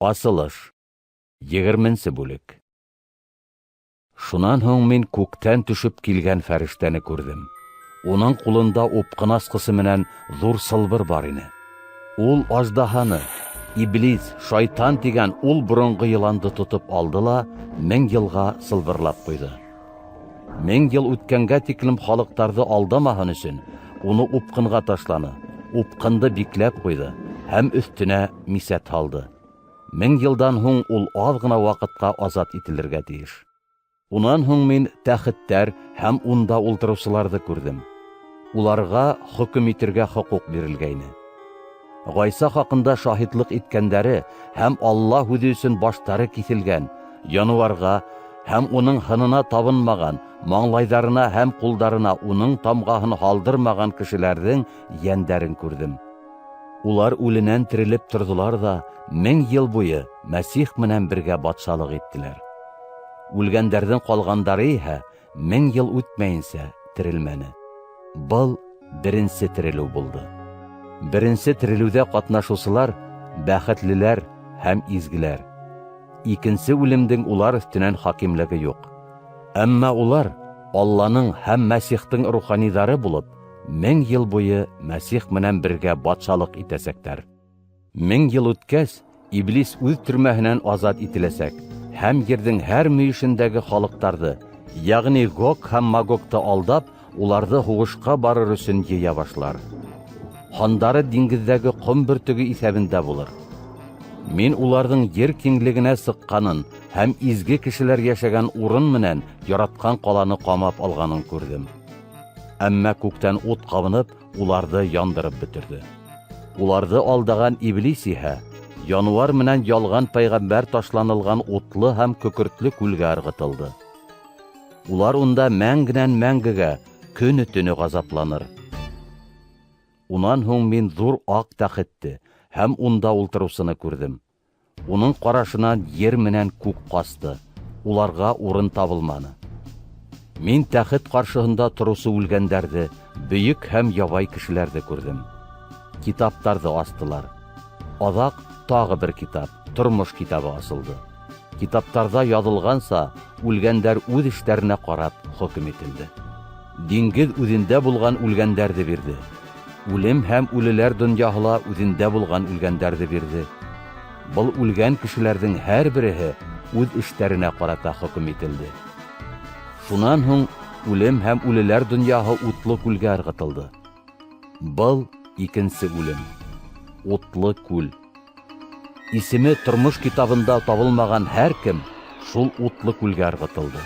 Асылыш. 20 бүлек. Шунан һуң мин күктән төшөп килгән фәрештәне күрҙем. Уның ҡулында упҡын асҡысы менән ҙур сылбыр бар ине. Ул аждаһаны, Иблис, шайтан тигән ул боронғо йыланды тотоп алды ла 1000 йылға сылбырлап ҡуйҙы. 1000 йыл үткәнгә тиклем халыҡтарҙы алдамаһын өсөн уны упҡынға ташланы, упҡынды бикләп ҡуйҙы һәм өҫтөнә мисәт һалды. 1000 йылдан һуң ул аҙ ғына ваҡытҡа азат ителергә тейеш. Унан һуң мин тәхеттәр һәм унда ултырыусыларҙы күрҙем. Уларға хөкөм итергә хоҡуҡ бирелгәйне. Ғайса хаҡында шаһитлыҡ иткәндәре һәм Алла һүҙе өсөн баштары киҫелгән, януарға һәм уның һынына табынмаған, маңлайҙарына һәм ҡулдарына уның тамғаһын һалдырмаған кешеләрҙең йәндәрен күрҙем. Улар үленән терелеп торҙолар ҙа 1000 йыл буйы Мәсих менән бергә батшалыҡ иттеләр. Үлгәндәрҙең ҡалғандары иһә 1000 йыл үтмәйенсә терелмәне. Был беренсе терелеү булды. Беренсе терелеүҙә ҡатнашыусылар бәхетлеләр һәм изгеләр. Икенсе үлемдең улар өҫтөнән хакимлеге юҡ. Әммә улар Алланың һәм Мәсихтең руханиҙары булып, 1000 йыл буйы Мәсих менән бергә батшалыҡ итәсәктәр. 1000 йыл үткәс, Иблис үҙ төрмәһенән азат ителәсәк һәм ерҙең һәр мөйөшөндәге халыҡтарҙы, йәғни Гог һәм Магогты алдап, уларҙы һуғышҡа барыр өсөн йыя башлар. Һандары диңгеҙҙәге ҡом бөртөгө иҫәбендә булыр. Мин уларҙың ер киңлегенә сыҡҡанын һәм изге кешеләр йәшәгән урын менән яратҡан ҡаланы ҡамап алғанын күрҙем. Әммә күктән ут ҡабынып, уларҙы яндырып бөтөрҙө. Уларҙы алдаған Иблис иһә януар менән ялған пәйғәмбәр ташланылған утлы һәм көкөртлө күлгә ырғытылды. Улар унда мәңгенән мәңгегә көнө-төнө ғазапланыр. Унан һуң мин ҙур аҡ тәхетте һәм унда ултырыусыны күрҙем. Уның ҡарашынан ер менән күк ҡасты, уларға урын табылманы. Мин тәхет ҡаршыһында тороусы үлгәндәрҙе, бөйөк һәм ябай кешеләрҙе күрҙем. Китаптарҙы астылар. Аҙаҡ тағы бер китап, тормош китабы асылды. Китаптарҙа яҙылғанса, үлгәндәр үҙ эштәренә ҡарап хөкөм ителде. Диңгеҙ үҙендә булған үлгәндәрҙе бирҙе. Үлем һәм үлеләр донъяһы ла үҙендә булған үлгәндәрҙе бирҙе. Был үлгән кешеләрҙең һәр береһе үҙ эштәренә ҡарата хөкөм ителде. Шунан һуң үлем һәм үлеләр донъяһы утлы күлгә ырғытылды. Был икенсе үлем. Утлы күл. Исеме тормош китабында табылмаған һәр кем шул утлы күлгә ырғытылды.